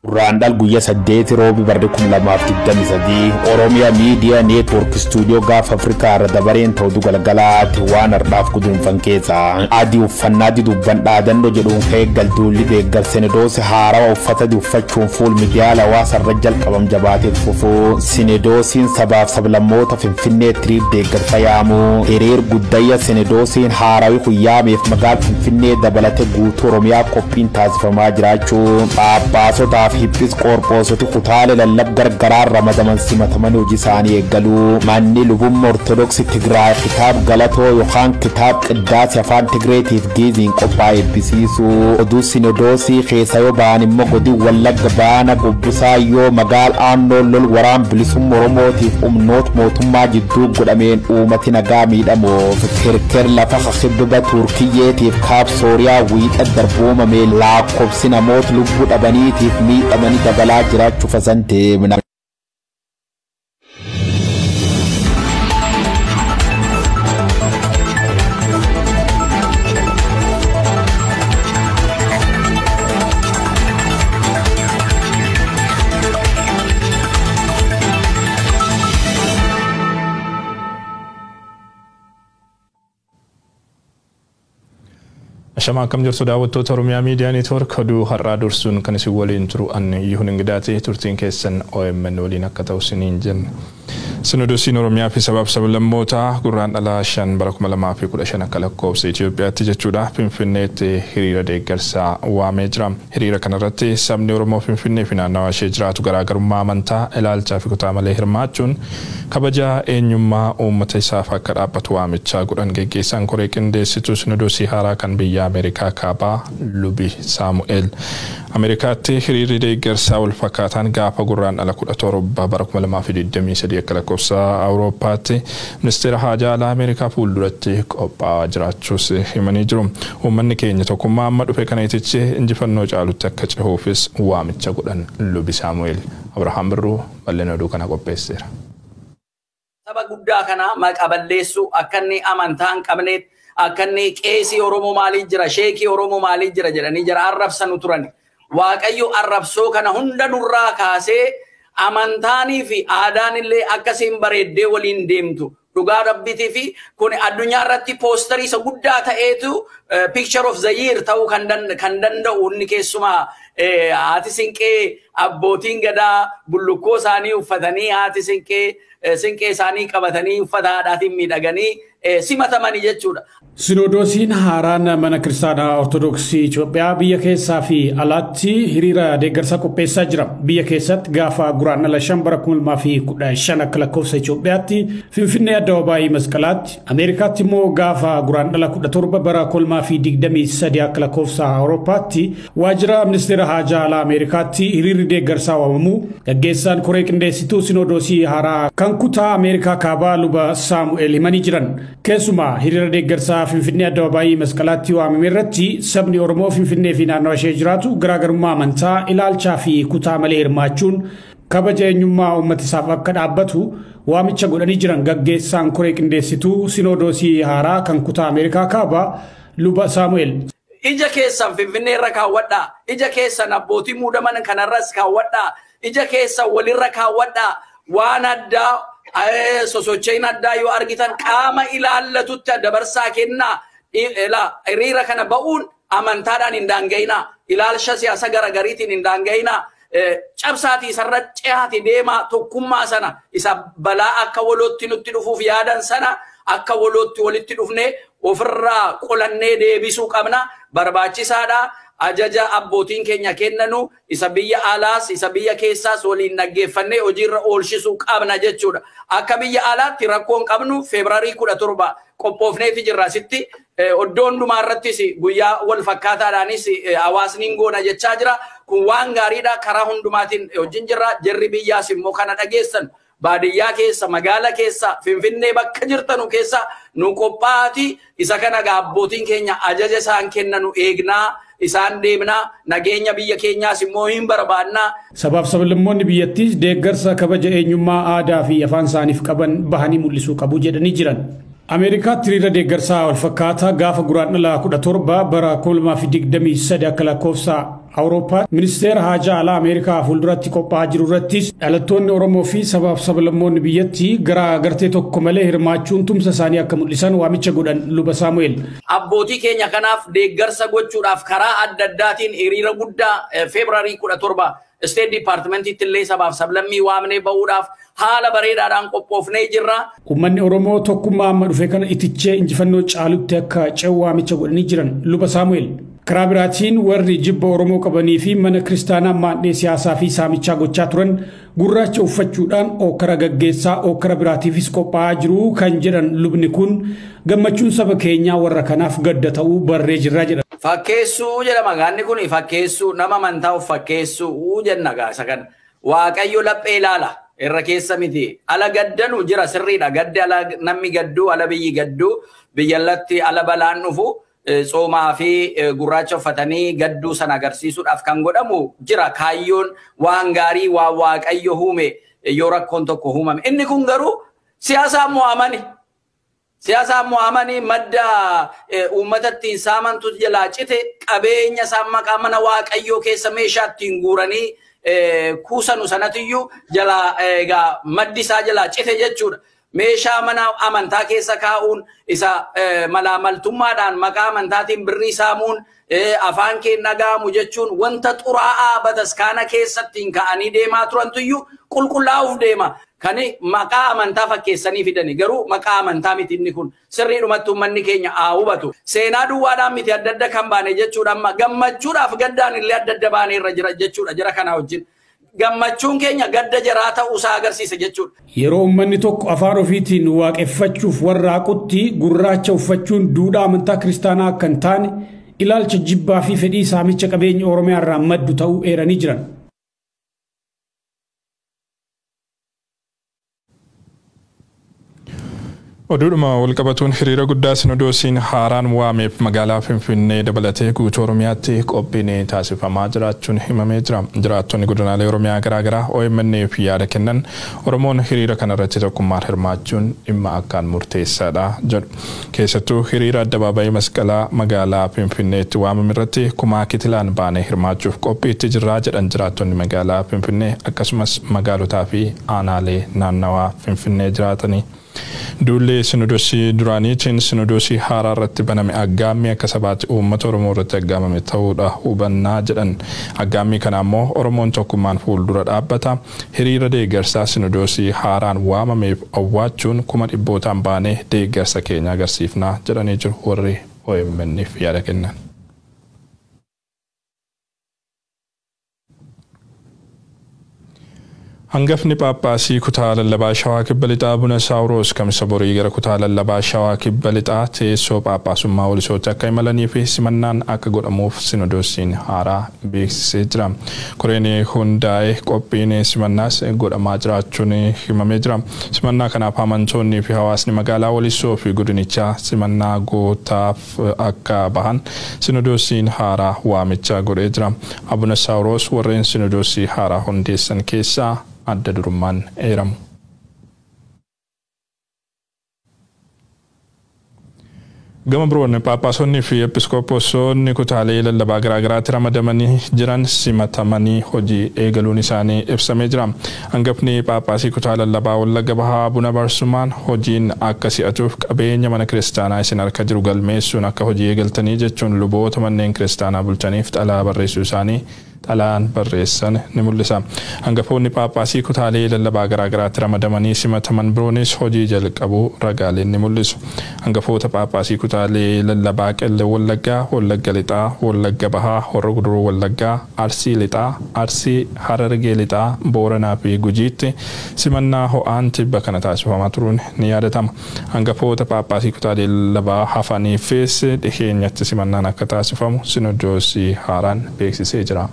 Guraandhala guyyaa 8 roobi barri 2023 Oromiyaa Miidiyaa Neetwoork Istuudiyoo gaafa Afrikaa irra dabareen ta'u galgalaatti waan har'aaf guduunfan keessaa adii uffannaa dudubban dhaadannoo jedhuun ka'ee galduulli deeggarsa Sinedoos haarawa uffata uffachuun fuul miidiyaa hawaasa irra jalqabam jabaatee fufuu Sinedoosiin sabaaf sablammoota Finfinnee tiriif deeggarsa yaamuu hiriir guddayya Sinedoosiin haarawi kuyyaameef magaala Finfinnee dabalate guutuu Oromiyaa qophiin taasifamaa jiraachuu phaaphaasotaa fi hiphis qorqoosoti kutaalee lallab gargaraa ramadaman simataman hojii isaanii eeggaluu manni lubummaa Ortodoksii Tigraay kitaab galatoo yookaan kitaab qiddaase afaan Tigreetiif Giiziin qophaa'e eebbisiisuu oduu Sinodoosii keessa yoo ba'an immoo godin Wallagga baana gobbusaa yoo magaal aannoo lol waraan bilisummaa Oromootiif humnoota mootummaa jidduu godhameen uummati nagaa miidhamuuf kirkir lafa kibba Turkiyyeetiif kaab Sooriyaa wiixa darboomame lakkoofsi namoota lubbuu dhabaniitiif miidhamanii dabalaa jiraachuu fasantee. Ashamaa akkam jirtu daawwattoota Oromiyaa Miidiyaa Neetwoork oduu har'aa dursuun kan isin waliin turu anni Yihuun Ingidaati turtiin keessan OMN waliin akka ta'u isiniin jenna. Sinodoosiin Oromiyaa fi sabaaf sablammoota guraandhala 5 bara 2015 akka lakkoofsa Itoophiyaatti jechuudha Finfinneetti hiriira deeggarsaa waamee jira. Hiriira kanarratti sabni Oromoo Finfinnee fi naannawa ishee jiraatu garaagarummaa amantaa ilaalchaa fi kutaa malee hirmaachuun kabaja eenyummaa uummata isaaf akka dhaabbatu waamichaa godhan geggeessaan koree qindeessituu Sinodoosii haaraa kan biyya Ameerikaa kaabaa Lubi Saamu'eel. Ameerikaatti hiriirri deeggarsaa wal fakkaataan gaafa guraandhala 17 bara 2023 akka lakkoofsa Awurooppaatti ministeera haajaa alaa Ameerikaa fuulduratti qophaa'aa jiraachuus himanii jiru. Uummanni keenya tokkummaa amma dhufe kana itichi injifannoo caalutti akka cehuufis waamicha godhan Lubi Saamu'eel. Abrahaam Birruu bal'ina oduu kana qopheesseera. Saba guddaa kana maqaa balleessuu akka inni amantaa hin qabneef akka inni qeesii Oromoo maalii jira sheekii Oromoo maalii jira jedhanii jara arrabsanu turan. Waaqayyo arrabsoo kana hunda nurraa kaasee amantaanii fi aadaan illee akkasiin bareeddee waliin deemtu. Dhugaa rabbiitii fi kun addunyaa irratti poosterii isa guddaa ta'eetu picture of the year ta'uu kan danda'u inni keessumaa haati sinqee abbootiin gadaa bullukkoo isaanii uffatanii haati sinqee sinqee isaanii qabatanii uffata aadaatiin miidhaganii simatamanii jechuudha. Sinodoosiin haaraan mana kiristaanaa Ortodoksii Itoophiyaa biyya keessaa fi alaatti hiriira deeggarsaa qopheessaa jira. Biyya keessatti gaafa guraandhala 5 bara 2015 akka lakkoofsa Itoophiyaatti Finfinnee Addabaabaayii Masqalaatti, Ameerikaatti immoo gaafa guraandhala 17 bara 2023 akka lakkoofsa Awurooppaatti waajjira ministeera haajaa alaa Ameerikaatti hiriirri deeggarsaa waamamuu gaggeessaan koree qindeessituu Sinodoosii haaraa kan kutaa Ameerikaa kaabaa Luba Saamu'eel himanii jiran. Keessumaa hiriira deeggarsaa Finfinnee Addabaabaayii Masqalaatti waamame irratti sabni Oromoo Finfinnee fi naannawa ishee jiraatu garaagarummaa amantaa, ilaalchaa fi kutaa malee hirmaachuun kabaja eenyummaa uummata isaaf akka dhaabbatu waamicha godhanii jiran gaggeessaan koree qindeessituu Sinodoosii haaraa kan kutaa Ameerikaa kaabaa Luba Saamu'eel. Ija keessan Finfinnee irra kaawwadhaa, ija keessan abbootii muudaman kanarras kaawwadhaa, ija keessan walirra kaawwadhaa, waan addaa sosocheen addaa yoo argitan qaama ilaallatutti dabarsaa kennaa. Hiriira kana ba'uun amantaadhaan hin daanga'inaa. Ilaalcha siyaasa garagariitiin hin daanga'inaa. Cabsaatii isarra cehaati deemaa tokkummaa sana isa balaa akka walootti nutti dhufuuf yaadan sana akka walootti walitti dhufnee ofirraa qolannee deebisuu qabna. Barbaachisaadha. Ajaja abbootiin keenya kennanu isa biyya alaas isa biyya keessaas waliin dhaggeeffannee hojiirra oolchisuu qabna jechuudha. Akka biyya alaatti rakkoon qabnu Febraarii 17 qophoofneeti jirra asitti. Iddoo hundumaa irrattis guyyaa wal fakkaataadhaanis hawaasni hin goona jechaa jira. Kun waan gaariidha. Karaa hundumaatiin hojiin jirra. Jarri biyyaas immoo kana dhageessan. Baadiyyaa keessa, magaala keessa, Finfinnee bakka jirtanu keessa nu qophaa'aati. Isa kana abbootiin keenya ajaja isaan kennanu eegnaa, isaan deemnaa, nageenya biyya keenyaas immoo hin barbaannaa. Sabaaf sablammoonni biyyattiis deeggarsa kabaja eenyummaa aadaa fi afaan isaaniif qaban bahanii mul'isuu qabu jedhanii jiran. Ameerikaatti hiriira deeggarsaa wal fakkaataa gaafa guraandhala 17 bara 2023 akka lakkoofsa Awurooppaa ministeera haajaa alaa Ameerikaa fuulduratti qophaa'aa jiru irrattis dhalattoonni Oromoo fi sabaaf sablammoonni biyyattii garaa gartee tokko malee hirmaachuun tumsa isaanii akka mul'isan waamicha godhan Luba Saamu'eel. Abbootii keenya kanaaf deeggarsa gochuudhaaf karaa adda addaatiin hiriira guddaa Feebruaarii 17 State Departmentitti illee sabaaf sablammii waamnee bahuudhaaf haala bareedaadhaan qophoofnee jirra. Uummanni Oromoo tokkummaa amma dhufe kana itichee injifannoo caalutti akka ce'u waamicha godhanii jiran Luba Saamu'eel. Karaa biraatiin warri jibba Oromoo qabanii fi mana kiristaanaa maandhee siyaasaa fi saamichaa gochaa turan gurraacha uffachuudhaan okkara gaggeessaa okkara biraatiifis qophaa'aa jiru kan jedhan lubni kun gammachuun saba keenyaa warra kanaaf gadda ta'uu barree jirra jedhan. Fakkeessuu jedhama gaanni kun fakkeessuu nama amantaa of fakkeessuu jenna gaasa kana. Waaqayyo laphee ilaala irra keessa miti. Ala gaddanu jira sirriidha. Gaddi ala namni gadduu ala biyyi gadduu biyyallatti ala balaan dhufu. Tsoomaa fi gurraacha uffatanii gadduu sana agarsiisuudhaaf kan godhamu jira. Kaayyoon waan gaarii waan Waaqayyo uume yoo rakkoon tokko uumame. Inni kun garuu siyaasaan mo'amani. Siyaasaan mo'amanii madda uummata ittiin saamantu jalaa cite qabeenya isaan maqaa mana Waaqayyoo keessa meeshaa ittiin guuranii kuusanu sanatiyyuu jalaa egaa maddi isaa jalaa cite jechuudha. Meeshaa mana amantaa keessa kaa'uun isa malaamaltummaadhaan maqaa amantaatiin birrii saamuun afaan keen dhaga'amu jechuun wanta xuraa'aa bataskaana keessattiin ka'anii deemaa turantuyyuu qulqullaa'uuf deema. Kan maqaa amantaa fakkeessanii fidani garuu maqaa amantaa miti inni kun sirriidhumatti uummanni keenya haa hubatu. Seenaa duwwaadhaan miti adda adda kan baane jechuudha amma gammachuudhaaf gaddaan illee adda adda baane irra jira jechuudha jara kanaa wajjin. Gammachuun keenya gadda jaraa ta'uusaa agarsiisa jechuudha. Yeroo uummanni tokko afaan ofiitiin waaqeffachuuf warraaqutti gurraacha uffachuun duudhaa amantaa kiristaanaa akka hin taane ilaalcha jibbaa fi fedhii saamicha qabeenya Oromiyaa irraa maddu ta'uu eeranii jiran. Oduudhuma walqabatuun hiriira guddaa Sinodoosiin haaraan waameef magaalaa Finfinnee dabalatee guutuu Oromiyaatti qophiin taasifamaa jiraachuun himamee jira. Jiraattonni godinaalee Oromiyaa garaagaraa OMN'f yaada kennan Oromoon hiriira kanarratti tokkummaan hirmaachuun dhimma akkaan murteessaadha jedhu. Keessattuu hiriira addabaabayii masqalaa magaalaa Finfinneetti waamame irratti kumaa kitilaan baanee hirmaachuuf qophiitti jirraa jedhan jiraattonni magaalaa Finfinnee akkasumas magaalotaa fi aanaalee naannawaa Finfinnee jiraatanii. Duullee Sinodoosii duraaniitiin Sinodoosii haaraa irratti baname aggaammii akka sabaatti uummata Oromoo irratti aggaamame ta'uudha hubannaa jedhan. Aggaammii kana ammoo Oromoon tokkummaan fuuldura dhaabbata. Hiriira deeggarsaa Sinodoosii haaraan waamameef awwaachuun 100,000 baanee deeggarsa keenya agarsiifnaa jedhanii jiru warri OMN'f yaada kennan. Hangafni Phaaphaasii kutaa lallabaa Shawaa Kibba Lixaa Abuna Saawuroos kamisa borii gara kutaa lallabaa Shawaa Kibba Lixaa teessoo Phaaphaasummaa Walisootti akka imalanii fi simannaan akka godhamuuf Sinodoosiin haaraa beeksisee jira. Koreen hundaa'e qophiin simannaas godhamaa jiraachuun himamee jira. Simannaa kanaaf amantoonni fi hawaasni magaalaa Walisoo fi godinichaa simannaa gootaaf akka bahan Sinodoosiin haaraa waamicha godhee jira. Abuna Saawuroos warreen Sinodoosii haaraa hundeessan keessaa adda durummaan eeramu. Gama biroon Phaaphaasonni fi Episkooposoonni kutaalee lallabaa garaagaraatti ramadamanii jiran simatamanii hojii eegaluun isaanii ibsamee jira. Hangafni Phaaphaasii kutaa lallabaa Wallagga Bahaa Abuna Barsumaan hojiin akka si'atuuf qabeenya mana kiristaanaa isin harka jiru galmeessuun akka hojii eegaltanii jechuun luboota manneen kiristaanaa bulchaniif xalaa barreessuu isaanii xalaan barreessan ni mul'isa. Hangafoonni Phaaphaasii kutaalee lallabaa garaagaraatti ramadamanii simataman biroonis hojii jalqabuu ragaaleen ni mul'isu. Hangafoota Phaaphaasii kutaalee lallabaa Qellem Wallaggaa, Wallagga Lixaa, Wallagga Bahaa, Horro Guduruu Wallaggaa, Arsii Lixaa, Arsii Harargee Lixaa, Booranaa fi Gujiitti simannaa ho'aan tibba kana taasifamaa turuun ni yaadatama. Hangafoota Phaaphaasii kutaalee lallabaa hafaniifis dhiheenyatti simannaan akka taasifamu Sinodoosii haaraan beeksisee jira.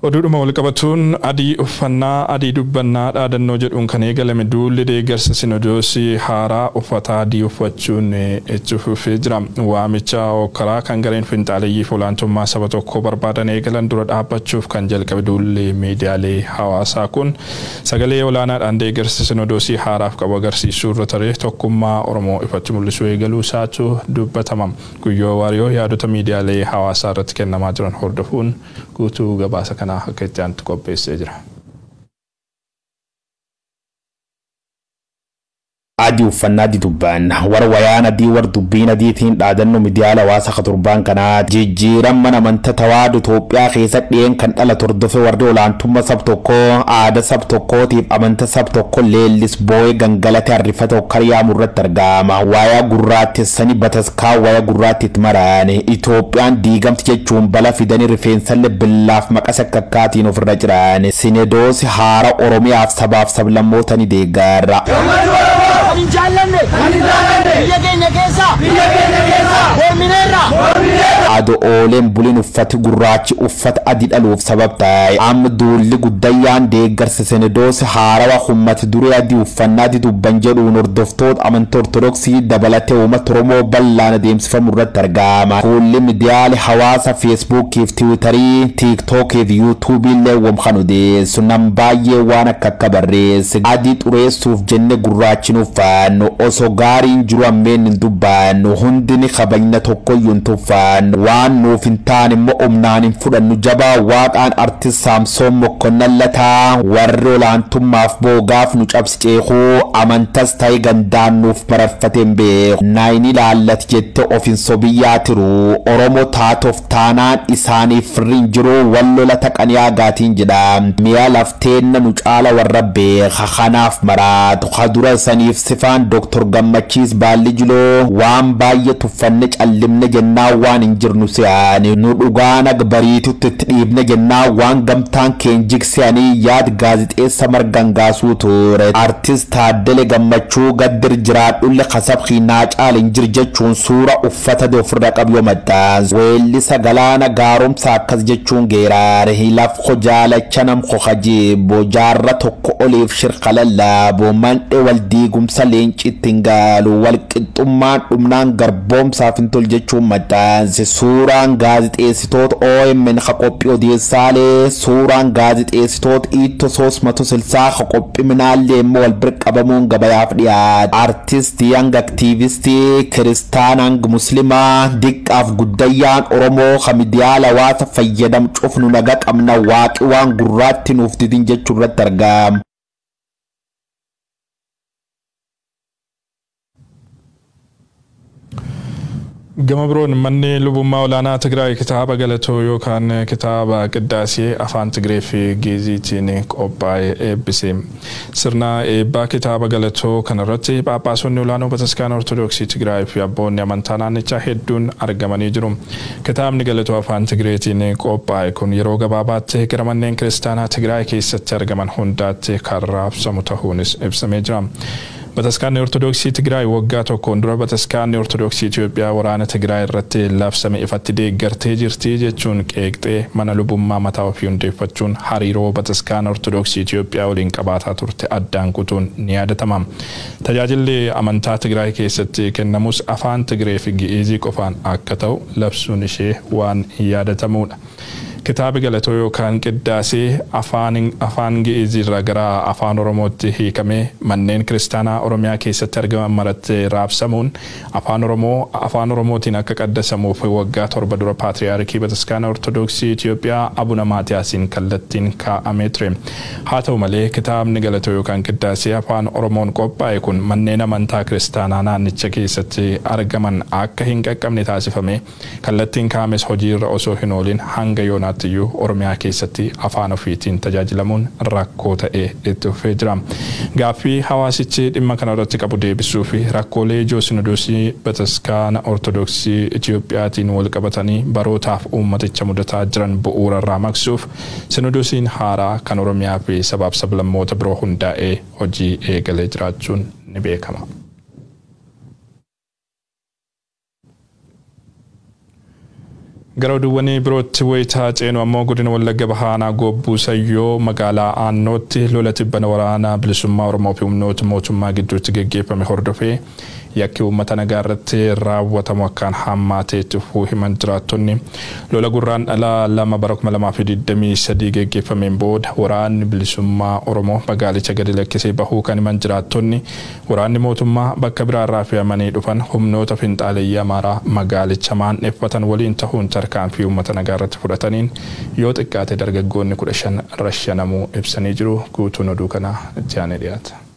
Oduudhuma wal qabatuun adii uffannaa adii dubbannaa dhaadannoo jedhuun kan eegalame duulli deeggarsa sinodoosii haaraa uffata adii uffachuun itti fufee jira. Waamicha hokkaraa kan gareen finxaaleeyyiif olaantummaa saba tokkoo barbaadan eegalan dura dhaabbachuuf kan jalqabe duulli miidiyaalee hawaasaa kun sagalee olaanaadhaan deeggarsa sinodoosii haaraaf qabu agarsiisuu irra taree tokkummaa Oromoo ifatti mul'isuu eegaluu isaatu dubbatama. Guyyoo Waariyoo yaadota miidiyaalee hawaasaa irratti kennamaa jiran hordofuun guutuu gabaasa kana akka itti aantu qopheessee jira. Adii uffannaa dudubban warra wayaan adii warra dubbiin adiitiin dhaadannoo miidiyaa hawaasa torbaan kanaa jijjiirama amantaa tawaadu Itoophiyaa keessa dhiyeen kan dhalate hordofe warri olaantummaa sab tokkoo aadaa sab tokkootiif amantaa sab tokko leellis boo'ee gangalate harrifata hokkarii irratti argama. Wayaa gurraattessanii bataskaa waya gurraattitti maraan Itoophiyaan diigamti jechuun bala fidanii rifeensallee billaaf maqasa kakkaatiin ofirra jiran sinedoosi haara Oromiyaaf sabaaf sablammoota ni deeggarra. Jaallanne biyya keenya keessa mormineerra. Ado ooleen buliin uffati gurraachi uffata adii dhaluuf sabab ta'e amma duulli guddayyaan deeggarsa senedoos haarawa ummati duree adii uffannaa dudubban jedhuun hordoftoota amantaa Ortodoksii dabalatee uummata Oromoo bal'aan adeemsifamu irratti argama. Fuulli miidiyaalee hawaasaa Feesbuukii fi Tiwiitarii, Tiiktookii fi Yuutuubii illee wamkan odeessu nam baay'ee waan akka akka barreesse adii xureessuuf jenne gurraachi nuuf tuffaannu osoo gaariin jiru ammeen hin dubbaannu hundi ni kabajna tokkoyyuu hin tuffaannu waan nuuf hin taane immoo humnaan hin fudhannu jabaa waaqaan artist Saamsoon Mokkonnan Lataa warri olaantummaaf boogaaf nu cabsi ceekuu amantas ta'e gandaan nuuf mararfate hin beeku naayini ilaallati jette of hin sobiyyaa tiru Oromoo taatoof taanaan isaaniif firri hin jiru wal lola taqanii gaatiin jedha mi'a lafteenna nu caala warra beeka kanaaf maraatu kadura saniif sifaan Dr. Gammachiis Baalli Jiloo waan baay'ee tuffanne callimne jennaa waan hin jirnu se'ani nu dhugaan agbariitutti itti dhiibne jennaa waan gamtaan keen jigse'anii yaad gaazixeessa margangaasuu ture artist Taaddele Gammachuu gaddir jiraadhulle kasabkii naa caal hin jir jechuun suura uffata ofirra qabu yoo maxxansu weellisa galaana gaaromsa akkas jechuun geeraare laf jaalacha nam kokajeebo jaarra tokko oliif shirka lallaabo mandhe wal diigumsa leencitti hin gaalu wal qixxummaan dhumnaan garboomsaaf hin tol jechuun maxxanse suuraan gaazixeessitoota OMN ka qophii odeessaalee suuraan gaazixeessitoota iitto soosmatu silsaa ka qophii minaallee immoo wal bira qabamuun gabayaaf dhiyaate artistii hanga aktiivistii kiristaan hanga muslimaa diqqaaf guddayyaan Oromoo ka miidiyaa hawaasa fayyadam cufnu naga qabna waaqi waan gurraatti nuuf didin jechuu irratti argama. Gama biroon manni lubummaa olaanaa Tigraay kitaaba galatoo yookaan kitaaba qiddaasee afaan Tigree fi Geeziitiin qophaa'e eebbise. Sirna eebbaa kitaaba galatoo kanarratti Phaaphaasonni olaanoo Bataskaana Ortodoksii Tigraay fi abboonni amantaa naannichaa hedduun argamanii jiru. Kitaabni galatoo afaan Tigreetiin qophaa'e kun yeroo gabaabaatti gara manneen kiristaanaa Tigraay keessatti argaman hundaatti kan raabsamu ta'uunis ibsamee jira. Bataskaanni Ortodoksii Tigraay waggaa tokkoon dura Bataskaanni Ortodoksii Itoophiyaa waraana Tigraay irratti labsame ifatti deeggartee jirti jechuun qeeqxee mana lubummaa mataa ofii hundeeffachuun hariiroo Bataskaana Ortodoksii Itoophiyaa waliin qabaataa turte addaan kutuun ni yaadatama. Tajaajilli amantaa Tigraay keessatti kennamus afaan Tigree fi Gi'eezii qofaan akka ta'u labsuun ishee waan yaadatamudha. Kitaaba galatoo yookaan qiddaasee afaan Gi'eezii irraa gara afaan Oromootti hiikamee manneen kiristaanaa Oromiyaa keessatti argaman maratti raabsamuun afaan Oromootiin akka qaddasamuuf waggaa 7 dura Paatriyaarkii Bataskaana Ortodoksii Itoophiyaa Abuna Maatiyaasiin kallattiin kaa'amee ture. Haa ta'u malee kitaabni galatoo yookaan qiddaasee afaan Oromoon qophaa'e kun manneen amantaa kiristaanaa naannicha keessatti argaman akka hin qaqqabne taasifame kallattiin kaa'ames hojiirra osoo hin oolin hanga yoonaatti Oromiyaa keessatti afaan ofiitiin tajaajilamuun rakkoo ta'ee itti fufee jira. Gaaffii hawaasichi dhimma kana irratti qabu deebisuu fi rakkoolee ijoo sinodosii Bataskaana Ortodoksii Itoophiyaatiin wal qabatanii barootaaf uummaticha mudataa jiran bu'uura irraa maqsuuf sinodosiin haaraa kan Oromiyaa fi sabaaf sablammoota biroo hundaa'ee hojii eegalee jiraachuun ni beekama. Gara oduuwwanii birootti wayitaa ceenu ammoo, godina Wallagga Bahaa aanaa Gobbuu Sayyoo magaalaa Aannootti lola tibbana waraana bilisummaa Oromoo fi humnoota mootummaa gidduutti geggeeffame hordofee yakki uummata nagaa irratti raawwatamu akkaan hammaatee itti fufuu himan jiraattonni. Lola Gurraandhala 2 bara 2023 geggeeffameen booda waraanni bilisummaa Oromoo magaalicha gadi lakkisee bahuu kan himan jiraattonni, waraanni mootummaa bakka biraarraa fe'amanii dhufan humnoota finxaaleyyii Amaaraa magaalicha maandheeffatan waliin tahuun tarkaanfii uummata nagaa irratti fudhataniin yoo xiqqaate dargaggoonni 15 rashanamuu ibsanii jiru. Guutuun oduu kanaa itti aanee dhiyaata.